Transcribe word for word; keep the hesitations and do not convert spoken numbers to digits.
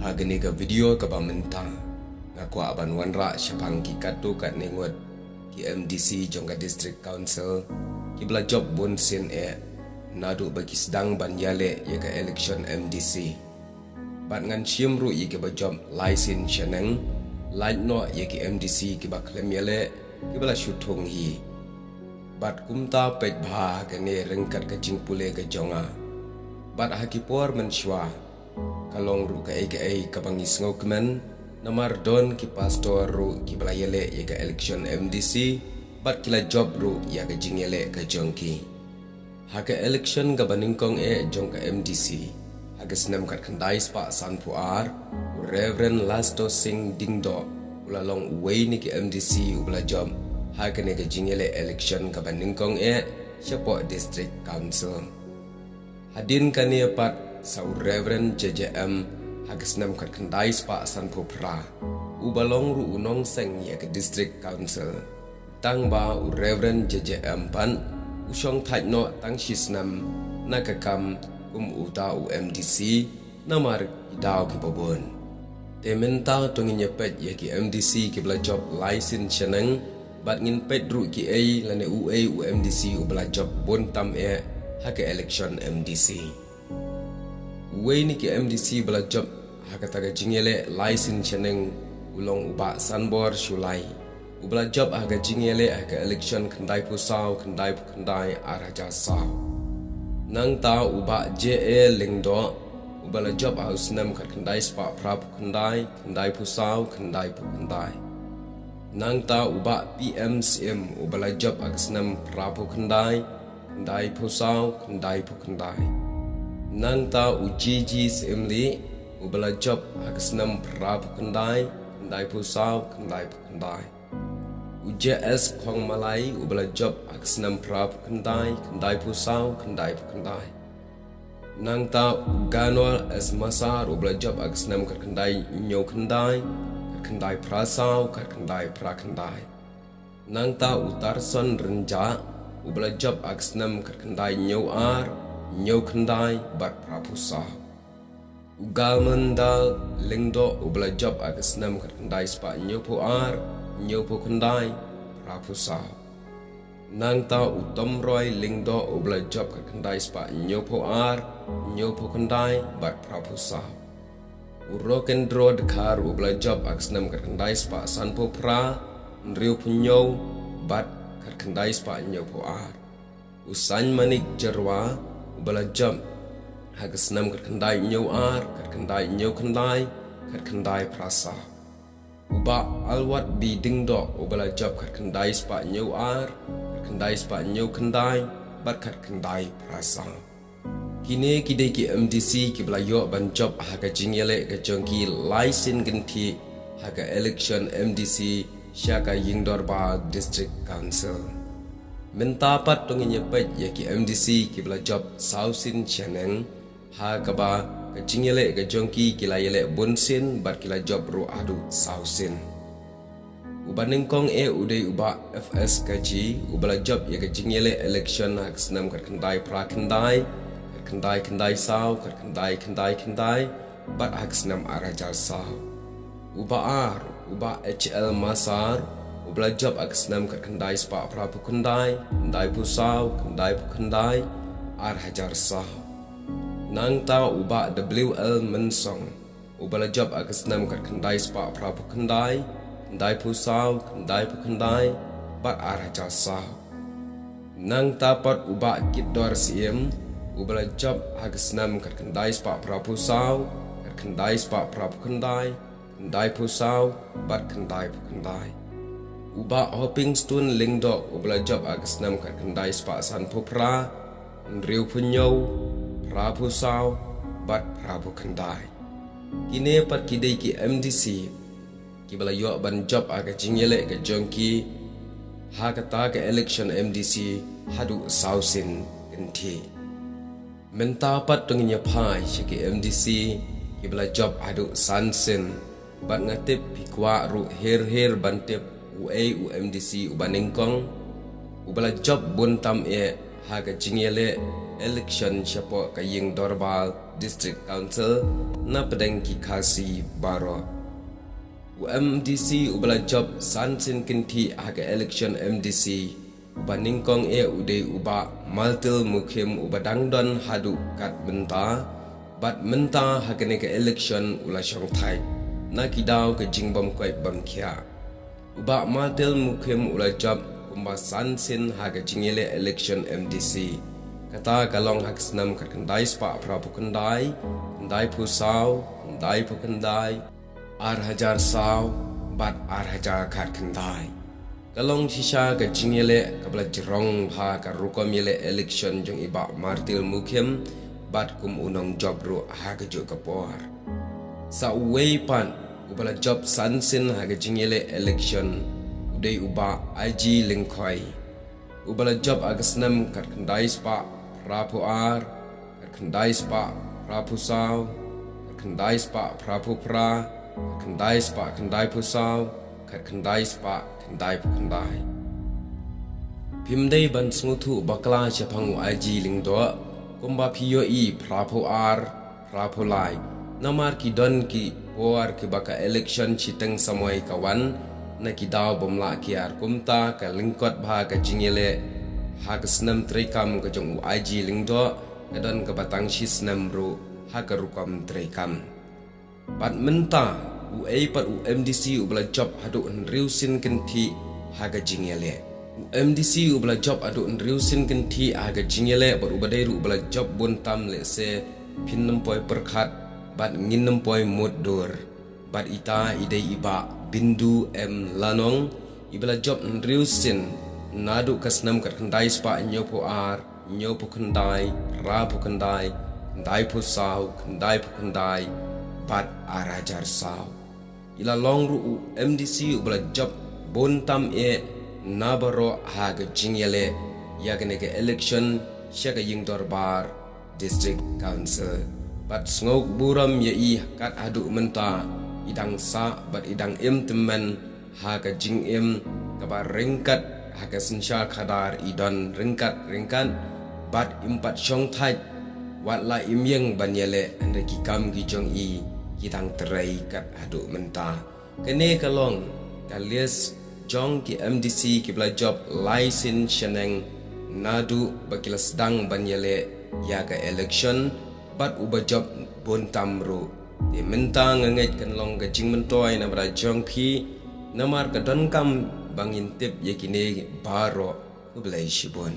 Ha kane ka video kaba mynta, nga kwah ban wanrah shaphang ki katto katne ngut ki M D C jong ka District Council kiba la jop bun sien eh naduh ba ki sdang ban ïaleh ïa ka election M D C. Bad ngan shim ruh ïa kiba jop lai sien shaneng, lait noh ïa ki M D C kiba khlem ïaleh kiba la shu thung hi. Bad kumta peit bha ha kane ryngkat ka jingpule ka jong nga. Bad ha ki por mynshuwa ka long ruh kaei kaei kaba ngi sngewkmen, namar don ki pastor ruh kiba la ïaleh ïa ka election M D C bad ki la jop ruh ïa ka jingïaleh ka jong ki. Ha ka election kaba nyngkong eh jong ka M D C ha ka snem khatkhyndai spah sanphew ar, u Reverend Lasto Singh Diengdoh u la long uwei na ki M D C uba la jop ha kane ka jingïaleh election kaba nyngkong eh shapoh District Council. Hadien kane pat sa u Reverend J J M ha ka snem khatkhyndai spah sanphew phra, uba long ruh u nongseng ïa ka District Council. Tang ba u Reverend J J M pat u shong thait noh tang shi snem na ka kam kum uta u M D C namar ki daw kiba bun. Te mynta to ngin ïa peit ïa ki M D C kiba la jop lai sien shaneng, bad ngin peit ruh kiei lane uei u M D C uba la jop bun tam eh ha ka election M D C. Uwei na ki M D C ba la jop ha kata ka jingïaleh lai sien shaneng u long u Bah Sanbor Shullai, uba la jop ha ka jingïaleh ha ka election khyndaiphew saw khyndaiphew khyndai ar hajar saw. Nangta u Bah J A Lyngdoh uba la jop ha u snem khatkhyndai spah phraphew khyndai khyndaiphew saw khyndaiphew khyndai. Nangta u Bah P M Syiem uba la jop ha ka snem phraphew khyndai khyndaiphew saw khyndaiphew khyndai. Nangta u G G Syiemlieh uba la jop ha ka snem phraphew khyndai khyndaiphew saw khyndaiphew khyndai. U J S Khongmalai uba la jop ha ka snem phraphew khyndai khyndaiphew saw khyndaiphew khyndai. Nangta u Ganwal S Massar uba la jop ha ka snem khatkhyndai hynñiew khyndai, khatkhyndai phra saw, khatkhyndai phra khyndai. Nangta u Tarson Rynjah uba la jop ha ka snem khatkhyndai hynñiew ar, hynñiew khyndai bad phraphew saw. U Galmandal Lyngdoh uba la jop ha ka snem khatkhyndai spah hynñiewphew ar, hynñiewphew khyndai, phraphew saw. Nangta u Tomroy Lyngdoh uba la jop khatkhyndai spah hynñiewphew ar, hynñiewphew khyndai bad phraphew saw. U Rokendro Dkhar uba la jop ha ka snem khatkhyndai spah sanphew phra, hynriewphew hynñiew bad khatkhyndai spah hynñiewphew ar. U Sainmanik Jyrwa uba la jop ha ka snem khatkhyndai hynñiew ar, khatkhyndai hynñiew khyndai, khatkhyndai phra saw. U Bah Alwat B Diengdoh uba la jop khatkhyndai spah hynñiew ar, khatkhyndai spah hynñiew khyndai bad khatkhyndai phra saw. Kine ki dei ki M D C kiba la ïoh ban jop ha ka jingïaleh ka jong ki lai sien kynthih ha ka election M D C sha ka Ïingdorbar District Council. Mynta pat to ngin ïa peit ïa ki M D C kiba la jop saw sien shaneng, ha kaba ka jingïaleh ka jong ki ki la ïaleh bun sien bad ki la jop ruh haduh saw sien. Uba nyngkong eh u dei u Bah F S Kaji uba la jop ïa ka jingïaleh election ha ka snem khatkhyndai phra khyndai, khatkhyndai khyndai saw, khatkhyndai khyndai khyndai bad ha ka snem ar hajar saw. Uba ar u Bah H L Massar uba la jop ha ka snem khatkhyndai spah phraphew khyndai, khyndaiphew saw, khyndaiphew khyndai, ar hajar saw. Nangta u Bah W L Mynsong uba la jop ha ka snem khatkhyndai spah phraphew khyndai, khyndaiphew saw, khyndaiphew khyndai bad ar hajar saw. Nangta pat u Bah Kitdor Syiem uba la jop ha ka snem khatkhyndai spah phraphew saw, khatkhyndai spah phraphew khyndai, khyndaiphew saw bad khyndaiphew khyndai. U Bah Hopingstone Lyngdoh uba la jop ha ka snem khatkhyndai spah sanphew phra, hynriewphew hynñiew, phraphew saw bad phraphew khyndai. Kine pat ki dei ki M D C kiba la ïoh ban jop ha ka jingïaleh ka jong ki ha kata ka election M D C haduh saw sien kynthih. Mynta pat to ngin ïa phai sha ki M D C kiba la jop haduh san sien, bad nga tip phi kwah ruh her her ban tip uei u M D C uba nyngkong uba la jop bun tam eh ha ka jingïaleh election shapoh ka ïing dorbar District Council na pdeng ki Khasi baroh. U MDC uba la jop san sien kynthih ha ka election MDC uba nyngkong eh u dei u Bah Martil Mukhim uba dang don haduh kat mynta, bad mynta ha kane ka election u la shongthait na ki daw ka jingbym koit bym khiah. U Bah Martil Mukhim u la jop kumba san sien ha ka jingïaleh election MDC. Kata ka long ha ka snem khatkhyndai spah phraphew khyndai, khyndai phew saw, khyndai phew khyndai, ar hajar saw bad ar hajar khatkhyndai. Ka long shisha ka jingïaleh kaba la jrong bha ka rukom ïaleh election jong i Bah Martil Mukhim bad kum u nongjop ruh ha kajuh ka por. Sa uwei pat uba la jop san sien ha ka jingïaleh election u dei u Bah Aiji Lyngkhoi, uba la jop ha ka snem khatkhyndai spah phraphew ar, khatkhyndai spah phraphew saw, khatkhyndai spah phraphew phra, khatkhyndai spah khyndai phew saw, khatkhyndai spah khyndai phew khyndai. Phim dei ban sngewthuh bakla shaphang u Aiji Lyngdoh kumba phi ïohi phraphew ar, phraphew lai. Namar ki don ki por kiba ka election shiteng samoi ka wan na ki daw bym lah kiar, kumta ka lyngkot bha ka jingïaleh ha ka snem treikam ka jong u Aiji Lyngdoh ka don kaba tang shi snem ruh ha ka rukom treikam. Bad mynta uei pat u MDC uba la jop haduh hynriew sien kynthih ha ka jingïaleh. U MDC uba la jop haduh hynriew sien kynthih ha ka jingïaleh bad uba dei ruh uba la jop bun tam lehse phin nym poi pyrkhat bad ngin nym poi mutdur. Bad ita i dei i Bah Bindu M Lanong iba la jop hynriew sien naduh ka snem khatkhyndai spah hynñiewphew ar, hynñiewphew khyndai, phraphew khyndai, khyndai phew saw, khyndai phew khyndai bad ar hajar saw. I la long ruh u MDC uba la jop bun tam eh na baroh ha ka jingïaleh ïa kane ka election sha ka ïing dorbar District Council. Bad sngewburom ïa i kat haduh mynta i dang sah bad i dang im tymmen ha ka jingim kaba ryngkat ha ka synshar khadar i don ryngkat ryngkat bad im pat shongthait wat la im ïeng ban ïaleh hynrei ki kam ki jong i ki dang trei kat haduh mynta. Kane ka long ka list jong ki MDC kiba la jop lai sien shaneng naduh ba ki la sdang ban ïaleh ïa ka election bad uba jop bun tam ruh. Te mynta nga ngeit kan long ka jingmyntoi na bynta jong phi namar ka donkam ba ngin tip ïa kine baroh. Khublei shibun.